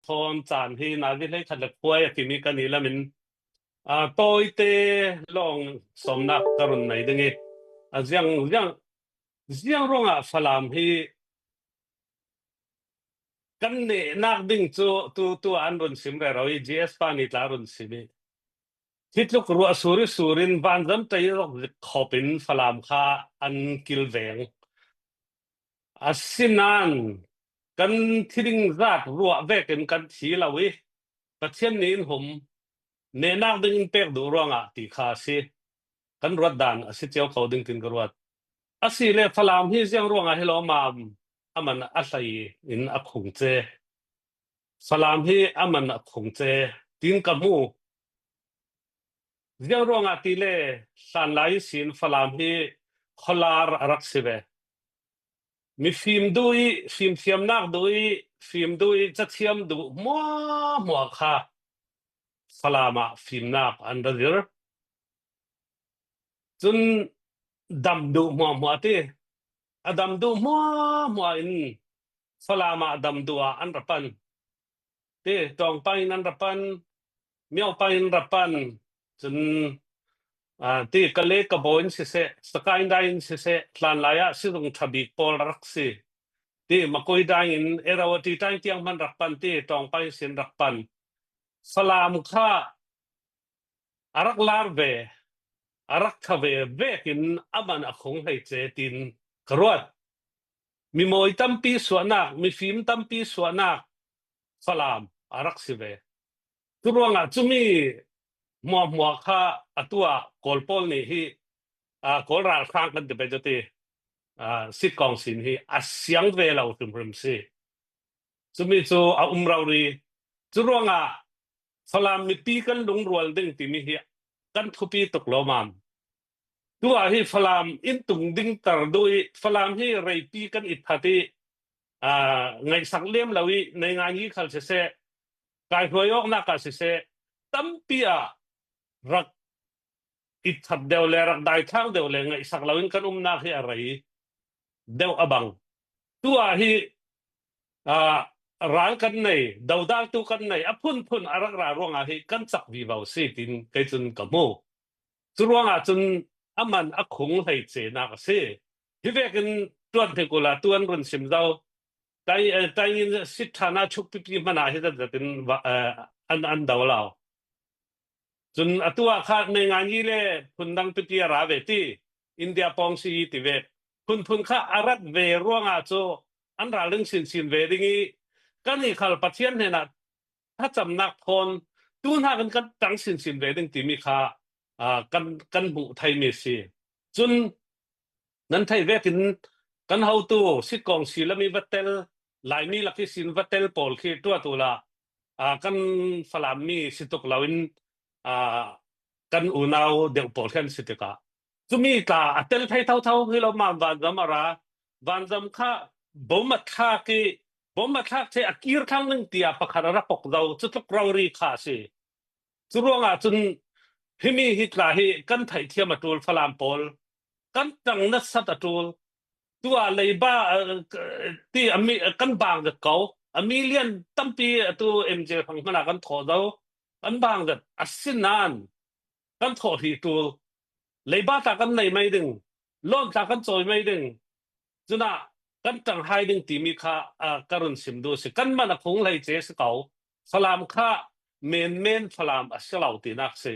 thawn caan hi nazi hlei khat le khuai a timi kan i lam in tawite lawng sawmnak ka run nei ding i a ziang ziang ziang ruangah Falam hi kan nehnak ding cu tu tu an run sim re ro i GS pa ni tla run sim i hi tluk ruah sur i sur in vanzam tei rok zik khop in Falam kha an kilveng. Asinain kan thiding zat ruah vek in kan thi lo i Pathian nih in hum nehnak ding in pek duh ruangah ti kha a si. Kan ruat dan a si cio ko ding tin ka ruat. Asi le Falam hi ziang ruangah hi lo mam aman a hlei in a khung ce. Falam hi aman a khung ce tin ka hmu. Ziang ruangah ti le hlan lai sin Falam hi khualar a rak si ve. Mifim duh i fimthiamnak duh i fim duh i cathiam duh hmuahhmuah kha Falam ah fimnak an ra zir. Cun dam duh hmuahhmuah ti a dam duh hmuahhmuah in Falam ah dam duh ah an ra pan. Ti tawngpang in an ra pan, miopa in ra pan cun ti kale kabo in siseh sakaing dai in siseh tlan lai ah sizung ṭha bik pawl rak si ti makoi dai in Irrawaddy taing tiang hman rak pan ti tawngpai sin rak pan Falam kha a rak lar ve a rak tha ve vek in aman a khung hlei ce tin ka ruat mi mawi tampi suahnak mifim tampi suahnak Falam a rak si ve Cu ruangah cumi hmuahhmuah kha atu ah Kawl pawl nih hi Kawl ralhrang kan ti pei cu ti sitkong sin hi a siang ve lo hrimhrim si. Cumi cu a um rori. Cu ruangah Falam mipi kan lungrual ding timi hi kan thupi tuk lo mam. Tu ah hi Falam inn tung ding tar duh i Falam hi reipi kan i that i ngaihsak lem lo i nei ngai ngi khal siseh kai hruai awknak ah siseh tampi ah rak i that deuh le rak daithlang deuh le ngaihsak loin kan umnak hi a rei deuh a bang. Tu ah hi ral kan nei, dodaltu kan nei, a phunphun a rak ra ruangah hi kan cak vivo si tin kei cun ka hmu. Cu ruangah cun a man a khung hlei cenak a si. Hi vekin tuan te kula tuan run sim zo tai tai in sit thana chuk pipi hmana hi zat zat in an an do lo. Cun atu ah kha nei ngai ni le phundang pipi a ra ve ti India pawng si ti ve phunphun kha a rat ve ruangah cu an ralring sinsin ve ding i kan i khal Pathian hnenah thlacamnak thawn tu hna kan kan tang sinsin ve ding timi kha kan kan hmuh thaimi si. Cun nan thei vekin kan hotu sitkong silami va tel Laimi lak i sin va tel pawl khi tua tu la kan Falam mi si tuk loin kan unau deuh pawl khan si tikah cumi tla a tel thei tho tho hi lo ma vanzam a ra vanzam kha bom a thlak i bom a thlak che a kir thang ning tia pakhat a rak pok zo cu tluk rori kha si Cu ruangah cun himi hi tla hi kan theihthiam a ṭul Falam pawl kan ṭang nasat a ṭul. Tu ah leiba ti ami kan bang zat ko. A million tampi atu MJ hrang hmanh ah kan thawh zo. Kan bang zat. Asinain kan thawh hi ṭul. Leiba tla kan nei mei ding. Loan tla kan cawi mei ding. Cunah kan ṭang hai ding timi kha ka run sim duh a si. Kan man a phung hlei ce si ko. Falam kha menmen Falam a si lo tinak si.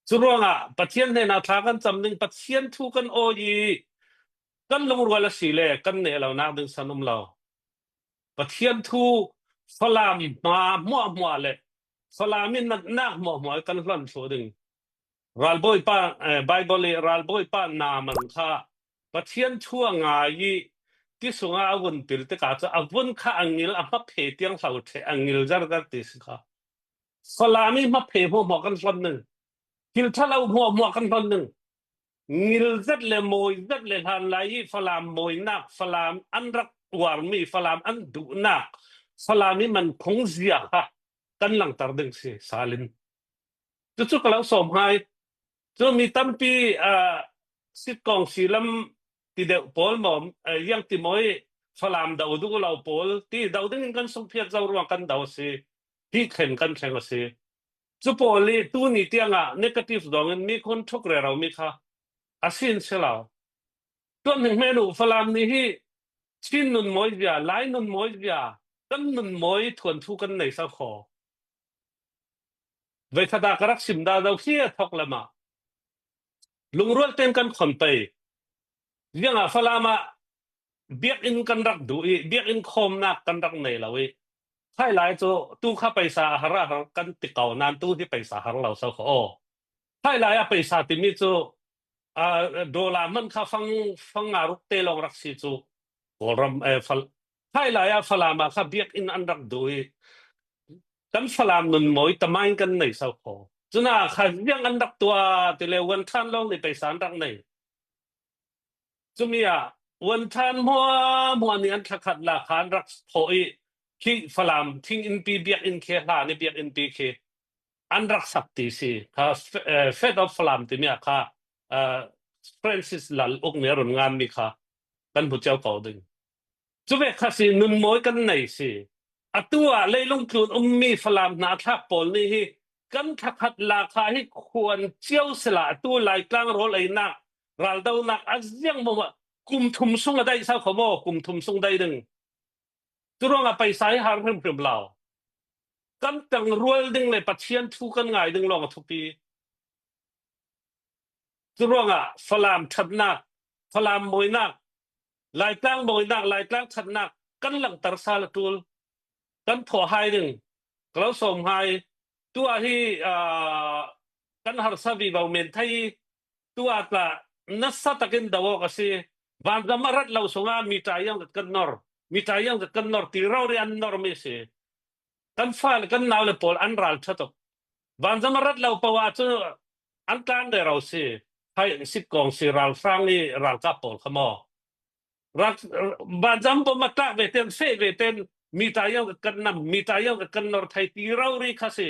Cu ruangah Pathian hnenah thla kan cam ding Pathian thu kan awi i kan lungrual a si le kan neh lonak ding san um lo. Pathian thu Falam hma hmuahhmuah le Falam in natnak hmuahhmuah kan hlonh thlu ding. Ralbawipa Baibal i ralbawipa Naaman kha Pathian thu a ngai i ti sungah a vun pil tikah cu a vun kha a ngil a hmaphe tiang hlo ṭheh a ngil zarzar ti si kha. Falam i hmaphe hmuahhmuah kan hlon ning thil ṭhalo hmuahhmuah kan hlon ning ngil zet le mawi zet le hlan lai i Falam mawinak Falam an rak uarmi Falam an duhnak Falam i man phung zia kha kan langhter ding si salin Cucu ka lo sawm hai. Cu mi tampi sitkong silam ti deuh pawl maw yang ti maw i Falam do duh lo pawl ti do ding in kan sungphiat zo ruang kan do si. Hi thlen kan thleng a si. Cu pawl i tuni tiangah negative dong in mi khun thuk rero mi kha a sin si lo. Tuan hning hmen u Falam nih hi Chin nun mawi zia, Lai nun mawi zia, kan nun mawi thuan thu kan nei sa kho. Voikhat ah ka rak sim da do khi a thok lama. Lungrual ten kan khon pei. Ziangah Falam ah biakinn kan rak duh i biakinn khawmnak kan rak nei lo i khai lai cu tu kha paisa a har a har kan ti ko nain tu hi paisa har lo so kha aw khai lai ah paisa timi cu dollar man kha fang fang nga ruk te lawng rak si cu kawlram eh, fal khai lai ah falam ah kha biakinn an rak duh i kan falam nun mawi tamain kan nei so kho cuna kha riang an rak tua ti le wan than lawng ni paisa an rak nei Cumi ah uanthan hmuahhmuah nih an thlakhat la kha an rak thawh i khi Falam thing innpi biakinn khi hlan i biakinn pi khi an rak sak ti si. Kha Fed of Falam timi ah kha Francis Lal uk nih a run nganmi kha kan hmu cio ko ding. Cu ve kha si nunmawi kan nei si. Atu ah leilung tlun ummi Falam hna thlak pawl nih hi kan thlakhat la kha hi khuan cio sila atu Laitlang rawl einak raldonak a ziang mo kum thum sung a dai sau kho maw kum thum sung dai ding cu ruangah paisa hi har hrimhrim lo kan tang rual ding le Pathian thu kan ngai ding lawng a thupi cu ruangah Falam thatnak Falam mawinak Laitlang mawinak, Laitlang thatnak kan langhter sal a tul. Kan thawh hai ding. Ka lo sawm hai. Tu ah hi kan harsa vivo men thei tu ah tla nasa takin do awk a si. Vanzam a rat lo sungah mi ṭai yang kan nor. Mi ṭai yang kan nor ti ro ri an nor mi si. Kan fa le kan nau le pawl an ral ṭha tuk. Vanzam a rat lo poah cu an tlan re ro si hai sikkong si ralhrang i ralkap pawl kha maw vanzam bom a tlak ve ten feh ve ten mi ta yang kan nam mi ta yang kan nor thai ti ro ri kha si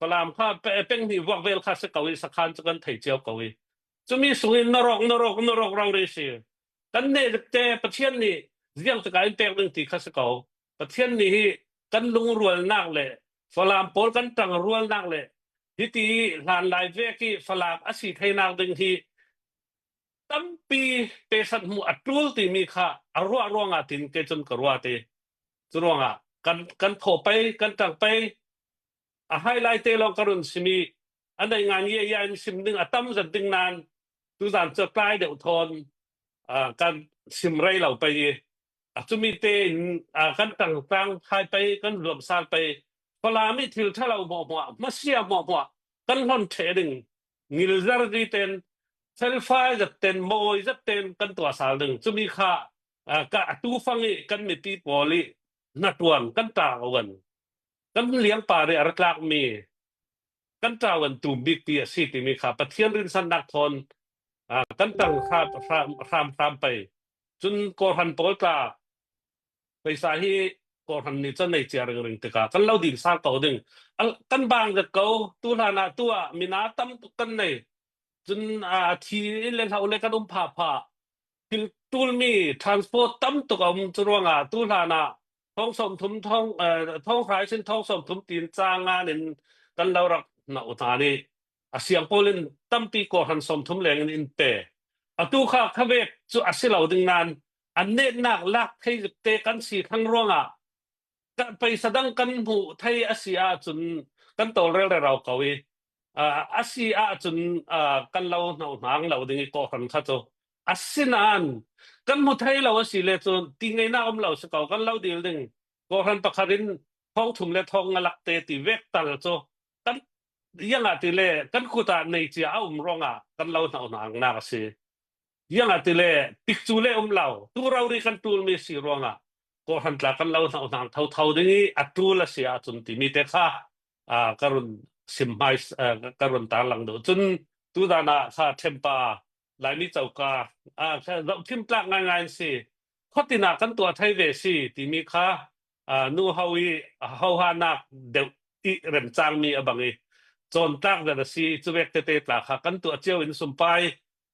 Falam kha peng hnih vuak vel kha si ko i sakhan cu kan thei cio ko i cumi sungin narok narok narok ro ri si kan ne te Pathian nih ziang caka in pek ding ti kha si ko Pathian nih hi kan lungrualnak le Falam pawl kan ṭangrualnak le hiti hlan lai vek i Falam a si theinak ding hi tampi pesat hmuh a ṭul timi kha a ruah ruangah tin ke cun ka ruah ti. Cu ruangah kan kan thaw pei kan ṭang pei a highlight te lawng ka run simi a nei ngan ye ya in sim ding a tam zat ding nan tuzan cu tlai deuh thawn kan sim rei lo pei i a cumi te in kan tangtang thai pei kan zuam sal pei Falam i thil ṭhalo hmuahhmuah hmasia hmuahhmuah kan hlon ṭhe ding ngilzar ri ten felfai zat ten mawi zat ten kan tuah sal ding cumi kha ka atu fang i kan mipi pawl i hnatuan kan ta oan kan liangpa ri a ra tlak mi kan ṭawan tum bik ti a si timi kha Pathian rinsannak thawn kan tang hram hram pei cun kawhran pawl tla peisa hi kawhran nih cun nei cia ringring tikah kan lo ding sang ko ding kan bang zet ko tu hlan ah tu ah mina tam tuk kan nei cun a thi le hlo le kan um pha pha thil tulmi transport tam tuk a um cu ruangah tu hlan ah thong som thum thong thong hrai sin thong som thum tin cha ngan in kan lo rak na hna nih a siang pawl in tampi kawhran som thum leng in in pe atu kha khavek cu a si lo ding nan an netnak lak thei te kan si thang ruangah paisa dang kan hmuh thei a si ahcun kan tawlrel rero ko i a si ahcun kan lo hno hnang lo ding i kawhran kha cu asinain kan hmu thei lo a si le cun ti ngeinak um lo si ko kan lo dil ding kawhran pakhat in thong thum le thong nga lak te ti vek tal cu kan iangah ti le kan kut ah nei cia a um ruangah kan lo hno hnang nak a si Iangah ti le tikcu le um lo tu rori kan tul mi si ruangah kawhran tla kan lo hna unang thotho ding i a tul a si ahcun timi te kha ka run sim hmai ka run tarlang duh cun tudan ah kha ṭhempa Laimi coka zoh thim tlak ngaingai an si khuatin ah kan tuah thai ve si timi kha nu ho i hohanak deuh i remcangmi a bang i cawntlak zat a si cu vek tete tla kha kan tuah cio in sumpai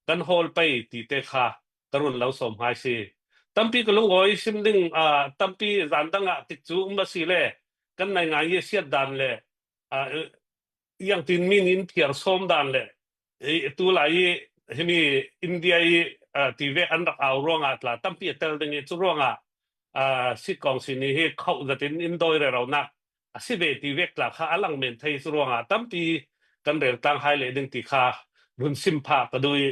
kan hawl pei ti te kha ka run lo sawm hai si. Tampi ka lungawi sim ding tampi zan dang ah tik cu um a si le. Kan nai ngai i siat dan le iang tin min in thiar som dan le tu lai i himi India i ti ve an rak au ruangah tla tampi a tel ding i cu ruangah sit kong sin hi khoh zatin in doi re ro nak a si ve ti vek tla kha a lang men thei cu ruangah tampi kan rel tlang hai le ding ti kha run sim pha ka dui.